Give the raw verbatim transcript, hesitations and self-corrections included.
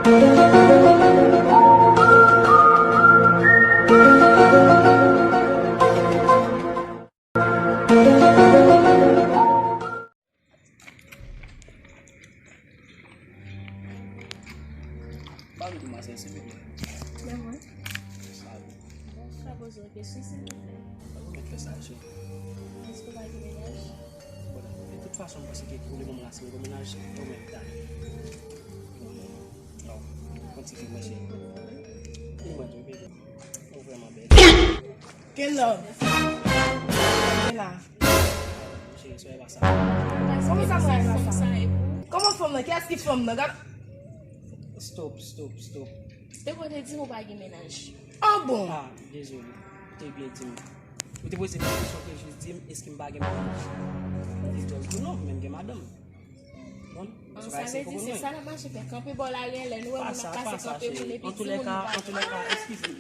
Pale demwazèl, silvouplè. Lè mwen. Sa bon. Bon, m ka poze w kesyon, silvouplè? Ou mèt fè sa, je. Èske w pa gen mennaj? Bon, de tout fason, m panse ke pou le moman la, si m gen mennaj, ou mèt ta. Non, konn ti fi mwen, cheri. Ou mwen tou, baby. Ou vrèman bèl. Ken love? Ken la? Cheri, soyez pa sa. Kòman sa, soyez pa sa? Kòman fanm nan? Kiyès ki fanm nan? Gad. Stop, stop, stop. Te konn di m ou pa gen mennaj. Ah bon? Ah, dezole. Ou te byen di m. Ou te poze m kesyon, ou te jis di m, èske m pa gen mennaj? M te di w non, men m gen madanm. Bon, sa vle di se sa n ap mache fè. Kanpe bò lari an, lè nou wè moun ap pase, kanpe moun epi di moun nou pa. Antoulèka, antoulèka, eskize,